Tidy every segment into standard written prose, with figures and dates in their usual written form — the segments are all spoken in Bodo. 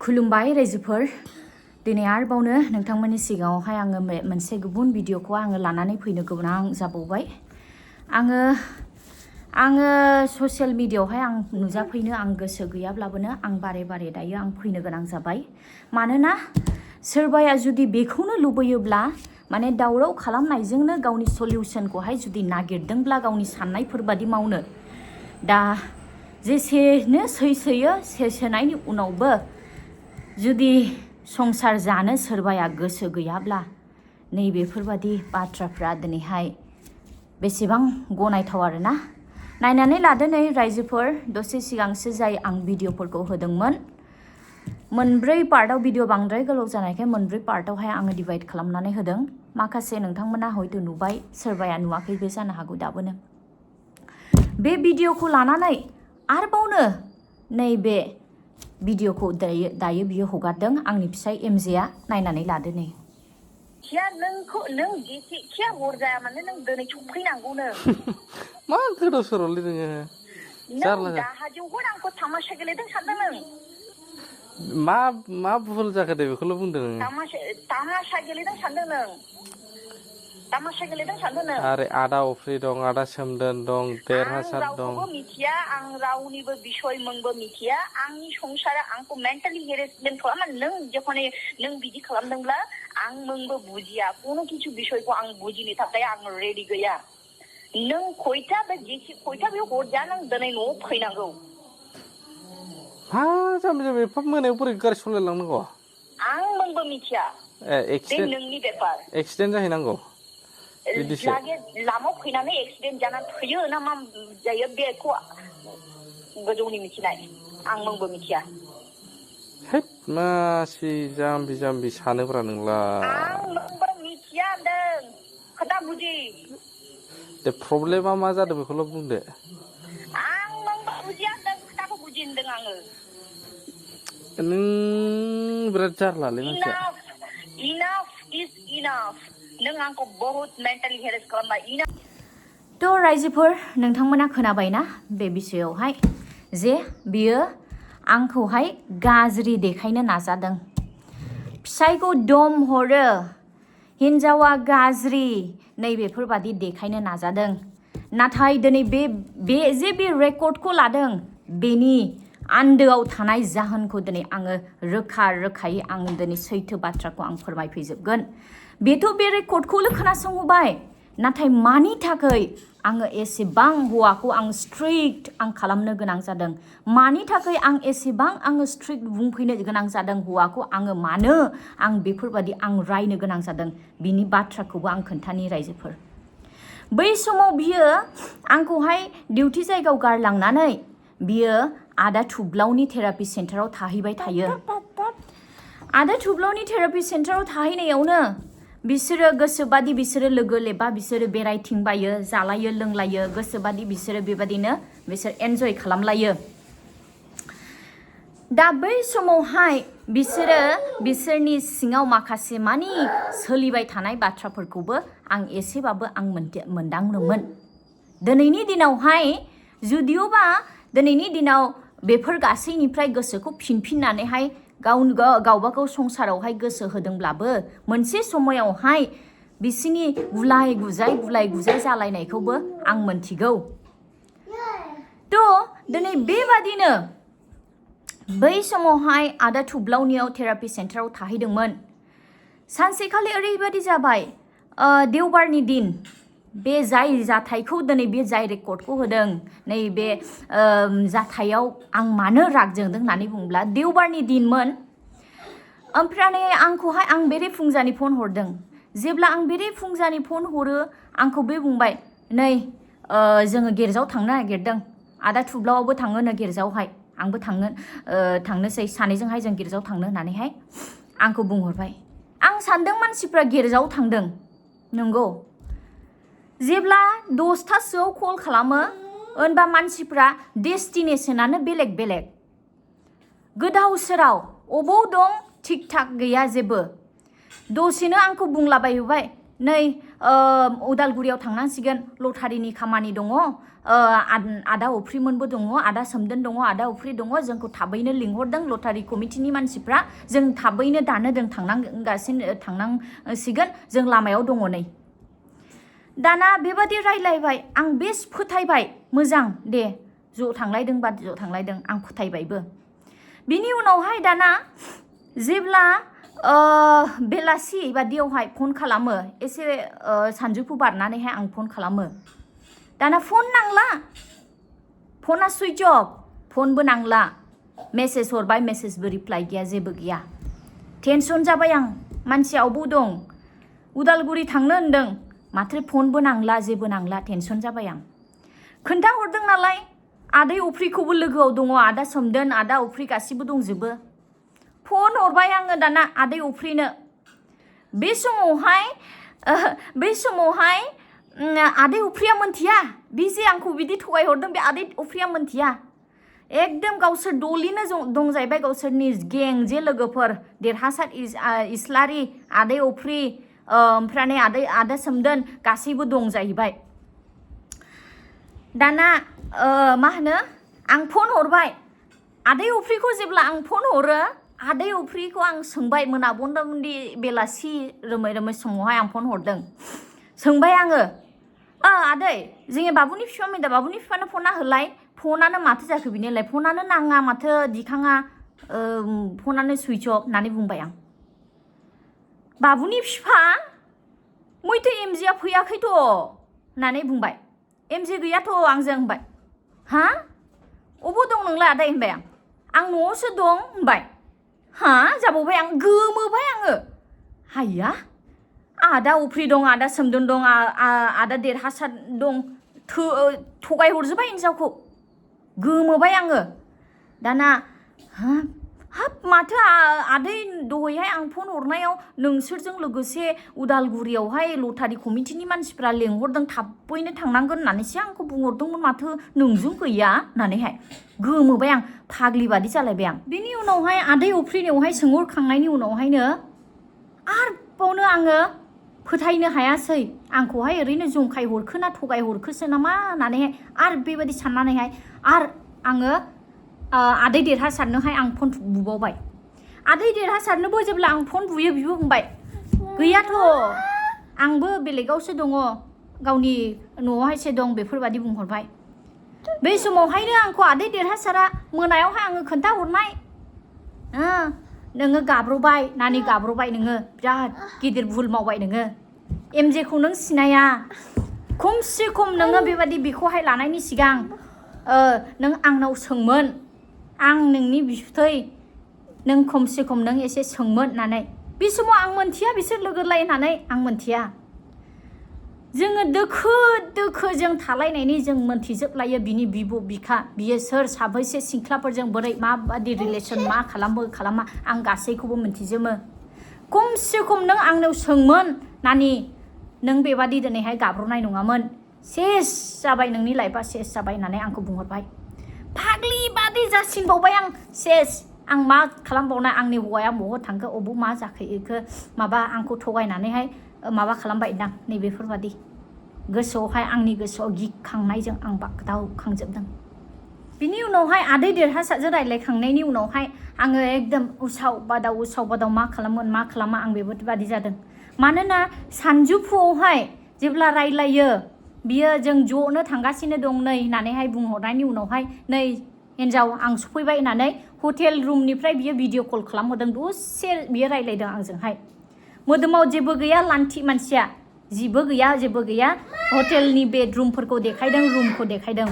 खुलुमबाय रायजोफोर दिनै आरोबावनो नोंथांमोननि सिगाङावहाय आङो मोनसे गुबुन भिडिअखौ आङो लानानै फैनो गोनां जाबावबाय आङो ससियेल मिडियायावहाय आं नुजाफैनो आं गोसो गैयाब्लाबोनो आं बारे बारे दायो आं फैनो गोनां जाबाय मानोना सोरबाया जुदि बेखौनो लुबैयोब्ला माने दावराव खालामनायजोंनो गावनि सलिउशनखौहाय जुदि नागिरदोंब्ला गावनि साननायफोर बादि मावनो दा जेसेनो सैसोयो सेसोनायनि उनावबो जुदि संसार जानो सोरबाया गोसो गैयाब्ला नैबेफोरबादि बाथ्राफ्रा दिनैहाय बेसेबां गनायथाव आरोना नायनानै लादो नै रायजोफोर दसे सिगांसो जाय आं भिडिअफोरखौ होदोंमोन मोनब्रै पार्टआव भिडिअ बांद्राय गोलाव जानायखाय मोनब्रै पार्टआवहाय आङो डिभाइड खालामनानै होदों माखासे नोंथांमोना हयथ' नुबाय सोरबाया नुवाखैबो जानो हागौ दाबोनो बे भिडिअखौ लानानै आरोबावनो नैबे भिडिअखौ दायो बियो हगारदों आंनि फिसाय एमजेआ नायनानै लादो नै नों जेसेखिया हरजाया माने नों दिनै सफैनांगौनो मा गोदाव सोरावलै नोङो नों दाहाजोंबो आंखौ तामाशा गेलेदों सानदों नों मा भुल जाखो दे बेखौल' बुंदों नोङो तामाशा गेलेदों सानदों नों तामाशा गेलेदों सानदों नों आरे आदा अफ्रि दं आदा सोमदोन दं देरहासार दं आं रावखौबो मिथिया आं रावनिबो बिसय मोनबो मिथिया आंनि संसारा आंखौ मेन्टेलि हेरेसमेन्ट खालामा नों जखन नों बिदि खालामदोंब्ला आं मोनबो बुजिया कोनो किछु बिसयखौ आं बुजिनो थाखाय आं रेडि गैया नों खयथा बे जेसे खयथा बेयाव हरजा नों दिनै न'आव फैनांगौ हा जाम्बि जाम्बि एफा मोनायाव बोरै गारि सालायलांनांगौ आं मोनबो मिथिया बे नोंनि बेपार एक्सिडेन्ट जाहैनांगौ लागे लामायाव फैनानै एक्सिडेन्ट जानानै थैयो ना मा जायो बेखौ गोजौनि मिथिनाय आं मोनबो मिथिया हेद मासि जाम्बि जाम्बि सानोब्रा नोंलाय आं मोनबो मिथिया होनदों खोथा बुजि दे प्रब्लेमा मा जादों बेखौल' बुंदो आं मोनबो बुजिया होनदों खोथाखौ बुजि होनदों आङो नों बिराद जारलालै मानसिया इनाफ इज इनाफ नों आंखौ बहुत मेन्टेलि हेरेस खालामबाय थ' रायजोफोर नोंथांमोना खोनाबायना बे बिषयावहाय जे बियो आंखौहाय गाज्रि देखायनो नाजादों फिसायखौ दम हरो हिन्जावा गाज्रि नैबेफोरबादि देखायनो नाजादों नाथाय दिनै बे जे बे रेकर्डखौ लादों बेनि आन्दोआव थानाय जाहोनखौ दिनै आङो रोखा रोखायै आङो दिनै सैथो बाथ्राखौ आं फोरमायफैजोबगोन बेथ' बे रेकर्डखौल' खोनासंबाय नाथाय मानि थाखाय आङो एसेबां हौवाखौ आं स्ट्रिक्ट आं खालामनो गोनां जादों मानि थाखाय आं एसेबां आङो स्ट्रिक्ट बुंफैनो गोनां जादों हौवाखौ आङो मानो आं बेफोरबादि आं रायनो गोनां जादों बिनि बाथ्राखौबो आं खोन्थानि रायजोफोर बै समाव बियो आंखौहाय डिउटि जायगायाव गारलांनानै बियो आदा थुब्लावनि थेरापि सेन्टाराव थाहैबाय थायो आदा थुब्लावनि थेरापि सेन्टाराव थाहैनायावनो बिसोरो गोसोबादि बिसोरो लोगो लेबा बिसोरो बेरायथिंबायो जालायो लोंलायो गोसोबादि बिसोरो बेबादिनो बिसोर एन्जय खालामलायो दा बै समावहाय बिसोरो बिसोरनि सिङाव माखासे मानि सोलिबाय थानाय बाथ्राफोरखौबो आं एसेबाबो आं मोनदांदोंमोन दिनैनि दिनावहाय जुदिअबा दिनैनि दिनाव बेफोर गासैनिफ्राय गोसोखौ फिननानैहाय गावबागाव संसारावहाय गोसो होदोंब्लाबो मोनसे समायावहाय बिसिनि गुलाय गुजाय जालायनायखौबो आं मोनथिगौ थ' दिनै बेबादिनो बै समावहाय आदा थुब्लावनियाव थेरापि सेन्टाराव थाहैदोंमोन सानसेखालि ओरैबादि जाबाय देवबारनि दिन बे जाय जाथायखौ दिनै बे जाय रेकर्डखौ होदों नैबे जाथायाव आं मानो राग जोंदों होननानै बुङोब्ला देवबारनि दिनमोन ओमफ्राय आंखौहाय आं बेरे फुंजानि फन हरदों जेब्ला आं बेरे फुंजानि फन हरो आंखौ बे बुंबाय नै जोङो गेरेजाव थांनो नागिरदों आदा थुब्लावाबो थाङोनो गेरेजावहाय आंबो थांनोसै सानैजोंहाय जों गेरेजाव थांनो होननानैहाय आंखौ बुंहरबाय आं सानदों मानसिफ्रा गेरेजाव थांदों नंगौ जेब्ला 10थासोआव कल खालामो होनबा मानसिफ्रा डेस्टिनेसनानो बेलेग बेलेग गोदाव सोराव अबाव दं थिक थाक गैया जेबो दसेनो आंखौ बुंलाबायबाय नै उदालगुरियाव थांनांसिगोन लटारिनि खामानि दङ आदा अफ्रिमोनबो दङ आदा सोमदोन दङ आदा अफ्रि दङ जोंखौ थाबैनो लिंहरदों लटारि कमिटिनि मानसिफ्रा जों थाबैनो दानो जों थांनांसिगोन जों लामायाव दङ नै दाना बेबादि रायलायबाय आं बेस फोथायबाय मोजां दे ज' थांलायदोंबा ज' थांलायदों आं फोथायबायबो बिनि उनावहाय दाना जेब्ला बेलासि बादियावहाय फन खालामो एसे सानजौफु बारनानैहाय आं फन खालामो दाना फन नांला फना सुइच अफ फनबो नांला मेसेज हरबाय मेसेजबो रिप्लाइ गैया जेबो गैया टेनसन जाबाय आं मानसियावबो दं उदालगुरि थांनो होनदों माथो फनबो नांला जेबो नांला टेनसन जाबाय आं खोन्था हरदों नालाय आदै अफ्रिखौबो लोगोआव दङ आदा सोमदोन आदा अफ्रि गासिबो दंजोबो फन हरबाय आङो दाना आदै अफ्रिनो बे समावहाय आदै अफ्रिया मोनथिया बे जे आंखौ बिदि थगाय हरदों बे आदै अफ्रिया मोनथिया एकदम गावसोर दलिनो दं जाहैबाय गावसोरनि गें जे लोगोफोर देरहासार इस्लारि आदै अफ्रि ओमफ्राय आदा सोमदोन गासैबो दं जाहैबाय दाना मा होनो आं फन हरबाय आदै अफ्रिखौ जेब्ला आं फन हरो आदै अफ्रिखौ आं सोंबाय मोनाबन्दामोनदि बेलासि रोमै रोमै समावहाय आं फन हरदों सोंबाय आङो आदै जोंनि बाबुनि बिफा मैदा बाबुनि बिफानो फना होलाय फनानो माथो जाखो बिनिलाय फनानो नाङा माथो दिखाङा फनानो सुइच अफ होननानै बुंबाय आं बाबुनि बिफा मैथो एमजेआ फैयाखैथ' होननानै बुंबाय एमजे गैयाथ' आंजों होनबाय हा अबाव दं नोंलाय आदै होनबाय आं न'आवसो दं होनबाय हा जाबावबाय आं गोमोबाय आङो हाया आदा अफ्रि दं आदा सोमदोन दं आदा देरहासार दं थगाय हरजोब्बाय हिन्जावखौ गोमोबाय आङो दाना हाब माथो आदै दहैहाय आं फन हरनायाव नोंसोरजों लोगोसे उदालगुरियावहाय लटारि कमिटिनि मानसिफ्रा लेंहरदों थाबैनो थांनांगोन होननानैसो आंखौ बुंहरदोंमोन माथो नोंजों गैया होननानैहाय गोमोबाय आं फाग्लि बादि जालायबाय आं बेनि उनावहाय आदै अफ्रिनियावहाय सोंहरखांनायनि उनावहायनो आरोबावनो आङो फोथायनो हायासै आंखौहाय ओरैनो जंखाय हरखोना थगाय हरखोसो नामा होननानैहाय आरो बेबायदि साननानैहाय आरो आङो आदै देरहासारनोहाय आं फन बुबावबाय आदै देरहासारनोबो जेब्ला आं फन बुयो बिबो बुंबाय गैयाथ' आंबो बेलेगावसो दङ गावनि न'आवहायसो दं बेफोरबायदि बुंहरबाय बे समावहायनो आंखौ आदै देरहासारा मोनायावहाय आङो खोन्थाहरनाय नोङो गाब्र'बाय नानि गाब्र'बाय नोङो बिराद गिदिर भुल मावबाय नोङो एमजेखौ नों सिनाया खमसे खम नोङो बेबायदि बेखौहाय लानायनि सिगां नों आंनाव सोंमोन आं नोंनि बिबथै नों खमसे खम नों एसे सोंमोन होननानै बे समाव आं मोनथिया बिसोर लोगोलाय होननानै आं मोनथिया जोङो दोखो जों थालायनायनि जों मोनथिजोबलायो बिनि बिब' बिखा बियो सोर साबैसे सिख्लाफोरजों बोरै माबादि रिलेसन मा खालामा आं गासैखौबो मोनथिजोबो खमसे खम नों आंनाव सोंमोन नानि नों बेबादि दिनैहाय गाब्र'नाय नङामोन सेस जाबाय नोंनि लाइफआ सेस जाबाय होननानै आंखौ बुंहरबाय फाग्लि बादि जासिनबावबाय आं सेस आं मा खालामबावना आंनि हौवाया बहा थांखो अबाव मा जाखो इखो माबा आंखौ थगायनानैहाय माबा खालामबाय दां नैबेफोरबादि गोसोआवहाय आंनि गोसोआव गिखांनायजों आं बागदावखांजोबदों बिनि उनावहाय आदै देरहासारजों रायज्लायखांनायनि उनावहाय आङो एकदम उसाव बादाव मा खालामोन मा खालामा आं बेबादि जादों मानोना सानजौफुआवहाय जेब्ला रायलायो बियो जों ज'नो थांगासिनो दं नै होननानैहाय बुंहरनायनि उनावहाय नै हिन्जाव आं सफैबाय होननानै हटेल रुमनिफ्राय बियो भिडिअ कल खालामहरदों दसे बियो रायलायदों आंजोंहाय मोदोमाव जेबो गैया लान्थि मानसिया जेबो गैया हटेलनि बेडरुमफोरखौ देखायदों रुमखौ देखायदों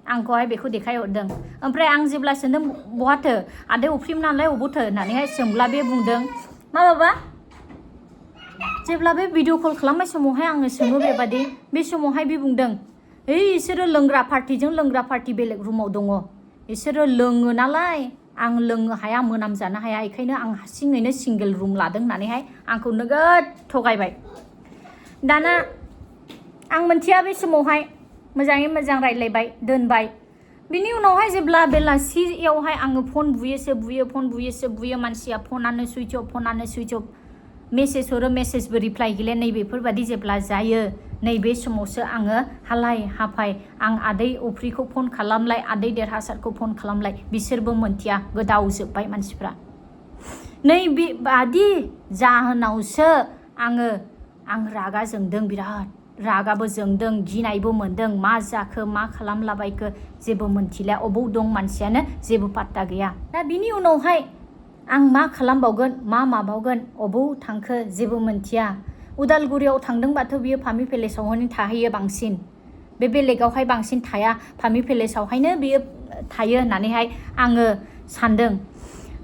आंखौहाय बेखौ देखायहरदों ओमफ्राय आं जेब्ला सोंदों बहाथो आदै अफ्रिमोन नालाय अबावथो होननानैहाय सोंब्ला बे बुंदों मा बाबा जेब्ला बे भिडिअ कल खालामनाय समावहाय आङो सोङो बेबादि बे समावहाय बे बुंदों इसोरो लोंग्रा पार्टि बेलेग रुमाव दङ इसोरो लोङो नालाय आं लोंनो हाया मोनामजानो हाया बेखायनो आं हारसिङैनो सिंगेल रुम लादों होननानैहाय आंखौ नोगोद थगायबाय दाना आं मोनथिया बे समावहाय मोजाङै मोजां रायलायबाय दोनबाय बिनि उनावहाय जेब्ला बेलासियावहाय आङो फन बुयो मानसिया फनानो सुइच अफ मेसेज हरो मेसेजबो रिप्लाइ गैले नैबेफोरबादि जेब्ला जायो नैबे समावसो आङो हालाय हाफाय आं आदै अफ्रिखौ फन खालामलाय आदै देरहासारखौ फन खालामलाय बिसोरबो मोनथिया गोदाव जोब्बाय मानसिफ्रा नैबेबादि जाहोनावसो आं रागा जोंदों बिराद रागाबो जोंदों गिनायबो मोनदों मा जाखो मा खालामलाबायखो जेबो मोनथिला अबाव दं मानसियानो जेबो पात्ता गैया दा बिनि उनावहाय आं मा खालामबावगोन मा माबावगोन अबाव थांखो जेबो मोनथिया उदालगुरियाव थांदोंबाथ' बियो फामि पेलेसावहायनो थाहैयो बांसिन बे बेलेगावहाय बांसिन थाया फामि पेलेसावहायनो बियो थायो होननानैहाय आङो सानदों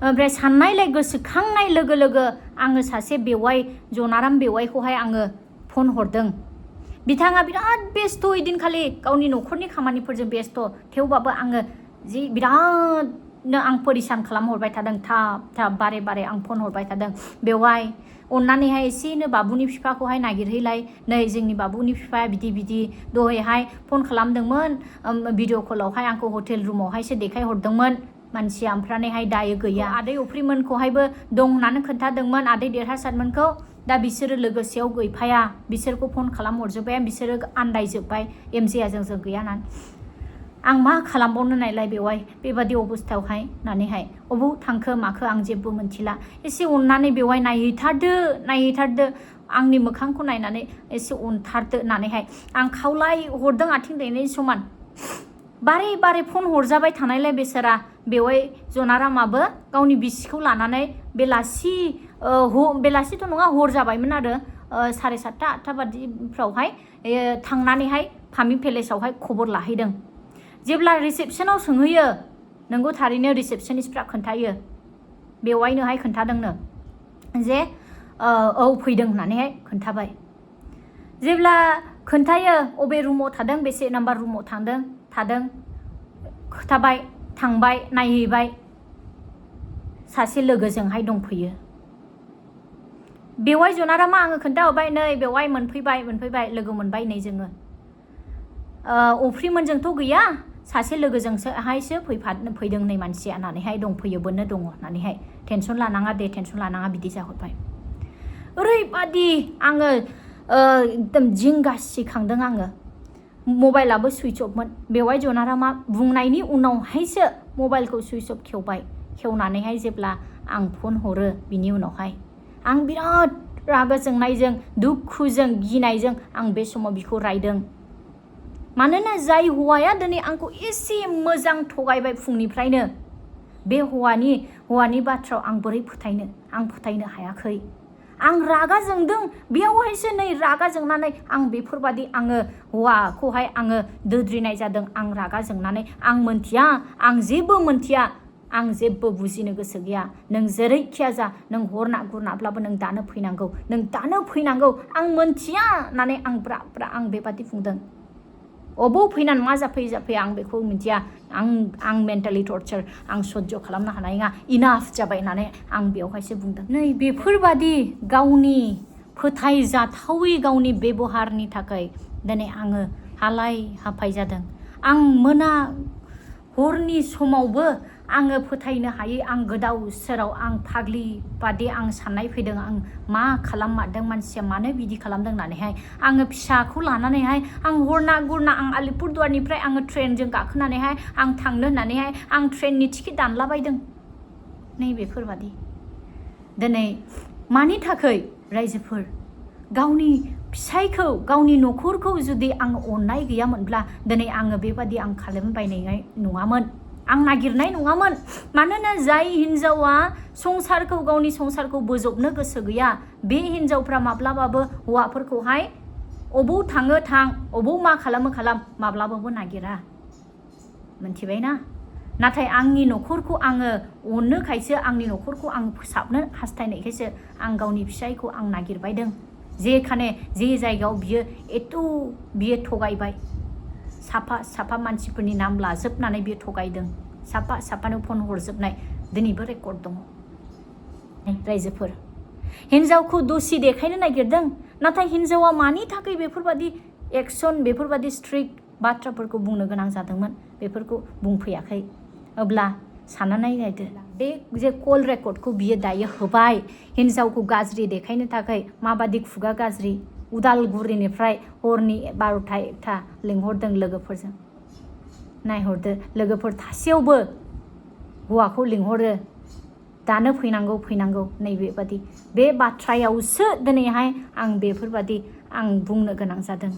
ओमफ्राय साननायलाय गोसोखांनाय लोगो लोगो आङो सासे बेवाइ जनाराम बेवाइखौहाय आङो फन हरदों बिथाङा बिराद बेस्थ' इदिनखालि गावनि न'खरनि खामानिफोरजों बेस्थ' थेवबाबो आङो जि बिरादनो आं परिसान खालामहरबाय थादों थाब बारे बारे आं फन हरबाय थादों बेवाइ अननानैहाय एसेनो बाबुनि बिफाखौहाय नागिरहैलाय नै जोंनि बाबुनि बिफाया बिदि दहायहाय फन खालामदोंमोन भिडिअ कलावहाय आंखौ हटेल रुमावहायसो देखायहरदोंमोन मानसिया ओमफ्रायहाय दायो गैया आदै अफ्रिमोनखौहायबो दं होननानै खोन्थादोंमोन आदै देरहासारमोनखौ दा बिसोरो लोगोसेयाव गैफाया बिसोरखौ फन खालामहरजोब्बाय बिसोरो आन्दायजोब्बाय एमजेआ जोंजों गैया होननानै आं मा खालामबावनो नायलाय बेवाइ बेबादि अबस्थायावहाय होननानैहाय अबाव थांखो माखो आं जेबो मोनथिला एसे अननानै बेवाइ नायहैथारदो आंनि मोखांखौ नायनानै एसे अनथारदो होननानैहाय आं खावलाय हरदों आथिं दैनायनि समान बारे बारे फन हरजाबाय थानायलाय बेसारा बेवाइ जनारामाबो गावनि बिसिखौ लानानै बेलासिथ' नङा हर जाबायमोन आरो 7:30 8 बादिफ्रावहाय थांनानैहाय फामि पेलेसावहाय खबर लाहैदों जेब्ला रिसेपसनाव सोंहैयो नोंगौ थारैनो रिसेपसनिस्टफ्रा खोन्थायो बेवाइनोहाय खोन्थादोंनो जे औ फैदों होननानैहाय खोन्थाबाय जेब्ला खोन्थायो अबे रुमाव थादों बेसे नाम्बार रुमाव थादों खोथाबाय थांबाय नायहैबाय सासे लोगोजोंहाय दंफैयो बेवाइ जनारामा आङो खोन्थाहरबाय नै बेवाइ मोनफैबाय लोगो मोनबाय नै जोङो अफ्रिमोनजोंथ' गैया सासे लोगोजोंसोहायसो फैदों नै मानसिया होननानैहाय दंफैयो बोनो दङ होननानैहाय टेनसन लानाङा बिदि जाहरबाय ओरैबादि आङो एकदम जिंगासिखांदों आङो मबाइलाबो सुइच अफमोन बेवाइ जनारामा बुंनायनि उनावहायसो मबाइलखौ सुइच अफ खेवनानैहाय जेब्ला आं फन हरो बिनि उनावहाय आं बिराद रागा जोंनायजों दुखुजों गिनायजों आं बे समाव बिखौ रायदों मानोना जाय हौवाया दिनै आंखौ एसे मोजां थगायबाय फुंनिफ्रायनो बे हौवानि बाथ्रायाव आं बोरै फोथायनो हायाखै आं रागा जोंदों बेयावहायसो नै रागा जोंनानै आं बेफोरबादि आङो हौवाखौहाय आङो दोद्रिनाय जादों आं रागा जोंनानै आं मोनथिया आं जेबो मोनथिया आं जेबो बुजिनो गोसो गैया नों जेरैखिया जा नों हरना गुरनाब्लाबो नों दानो फैनांगौ आं मोनथिया होननानै आं ब्रा आं बेबादि बुंदों अबाव फैनानै मा जाफैयो आं बेखौ मिथिया आं मेन्टेलि टर्चार आं सह्य खालामनो हानाय नङा इनाफ जाबाय होननानै आं बेवहायसो बुंदों नै बेफोरबादि गावनि फोथायजाथावै गावनि बेबहारनि थाखाय दिनै आङो हालाय हाफाय जादों आं हरनि समावबो आङो फोथायनो हायै आं गोदाव सोराव आं फाग्लि बादि आं साननाय फैदों आं मा खालाममारदों मानसिया मानो बिदि खालामदों होननानैहाय आङो फिसाखौ लानानैहाय आं हरना गुरना आं आलिपुरदुवारनिफ्राय आङो ट्रेनजों गाखोनानैहाय आं थांनो होननानैहाय आं ट्रेननि टिकेट दानलाबायदों नै बेफोरबादि दिनै मानि थाखाय रायजोफोर गावनि फिसायखौ गावनि न'खरखौ जुदि आं अननाय गैयामोनब्ला दिनै आङो बेबादि आं खालामबायनाय नङामोन आं नागिरनाय नङामोन मानोना जाय हिन्जावा गावनि संसारखौ बोजबनो गोसो गैया बे हिन्जावफ्रा माब्लाबाबो हौवाफोरखौहाय अबाव थाङो थां अबाव मा खालामो खालाम माब्लाबाबो नागिरा मोनथिबायना नाथाय आंनि न'खरखौ आङो अननोखायसो आंनि न'खरखौ आं फोसाबनो हास्थायनायखायसो आं गावनि फिसायखौ आं नागिरबायदों जे जायगायाव बियो थगायबाय साफा मानसिफोरनि नाम लाजोबनानै बियो थगायदों साफानो फन हरजोबनाय दिनैबो रेकर्ड दङ रायजोफोर हिन्जावखौ दसि देखायनो नागिरदों नाथाय हिन्जावा मानि थाखाय बेफोरबादि एक्सन बेफोरबादि स्ट्रिक्ट बाथ्राफोरखौ बुंनो गोनां जादोंमोन बेफोरखौ बुंफैयाखै अब्ला साननानै नायदो बे जे कल रेकर्डखौ बियो दायो होबाय हिन्जावखौ गाज्रि देखायनो थाखाय माबादि खुगा गाज्रि उदालगुरिनिफ्राय हरनि 12टा 1टा लिंहरदों लोगोफोरजों नायहरदो लोगोफोर थासेयावबो हौवाखौ लिंहरो दानो फैनांगौ नैबेबादि बे बाथ्रायावसो दिनैहाय आं बेफोरबादि आं बुंनो गोनां जादों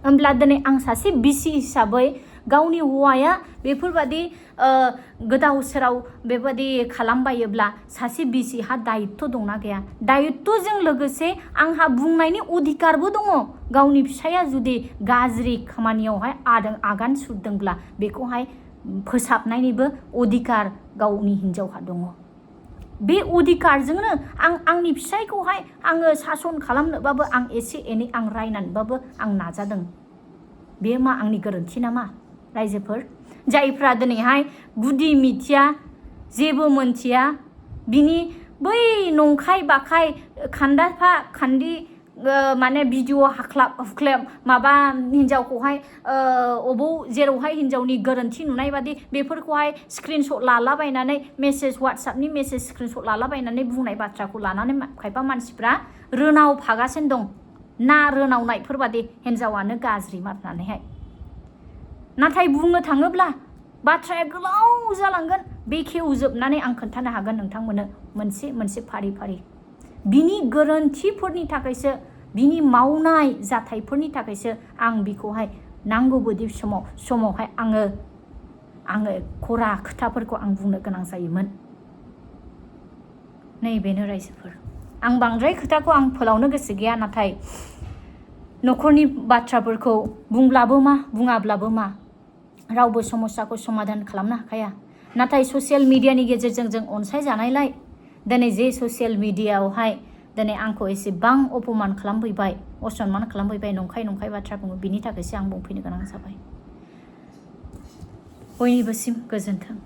होमब्ला दिनै आं सासे बिसि हिसाबै गावनि हौवाया बेफोरबादि गोदाव सोराव बेबादि खालामबायोब्ला सासे बिसिहा दायित्व दंना गैया दायित्वजों लोगोसे आंहा बुंनायनि अधिकारबो दङ गावनि फिसाया जुदि गाज्रि खामानियावहाय आगान सुरदोंब्ला बेखौहाय फोसाबनायनिबो अधिकार गावनि हिन्जावहा दङ बे अधिकारजोंनो आं आंनि फिसायखौहाय आङो सासन खालामनोबाबो आं एसे एनै आं रायनानैबाबो आं नाजादों बे मा आंनि गोरोन्थि नामा रायजोफोर जायफ्रा दिनैहाय गुदि मिथिया जेबो मोनथिया बिनि बै नंखाय बाखाय खान्दाफा खान्दि माने भिडिअ हाख्लाब हुख्लेब माबा हिन्जावखौहाय जेरावहाय हिन्जावनि गोरोन्थि नुनाय बादि बेफोरखौहाय स्क्रिनशट लालाबायनानै मेसेज वाट्सएपनि मेसेज स्क्रिनशट लालाबायनानै बुंनाय बाथ्राखौ लानानै खायफा मानसिफ्रा रोनाव फागासिनो दं ना रोनावनायफोरबादि हिन्जावानो गाज्रि मारनानैहाय नाथाय बुंनो थाङोब्ला बाथ्राया गोलाव जालांगोन बेखेवजोबनानै आं खोन्थानो हागोन नोंथांमोननो मोनसे फारि फारि बिनि गोरोन्थिफोरनि थाखायसो बिनि मावनाय जाथायफोरनि थाखायसो आं बिखौहाय नांगौ बायदि समावहाय आङो खरा खोथाफोरखौ आं बुंनो गोनां जायोमोन नैबेनो रायजोफोर आं बांद्राय खोथाखौ आं फोलावनो गोसो गैया नाथाय न'खरनि बाथ्राफोरखौ बुंब्लाबो मा बुङाब्लाबो मा रावबो समस्याखौ समाधान खालामनो हाखाया नाथाय ससियेल मिडियानि गेजेरजों जों अनसायजानायलाय दिनै जे ससियेल मिडियायावहाय दिनै आंखौ एसेबां अपमान खालामफैबाय असनमान खालामफैबाय नंखाय बाथ्रा बुङो बिनि थाखायसो आं बुंफैनो गोनां जाबाय बयनिबोसिम गोजोन्थों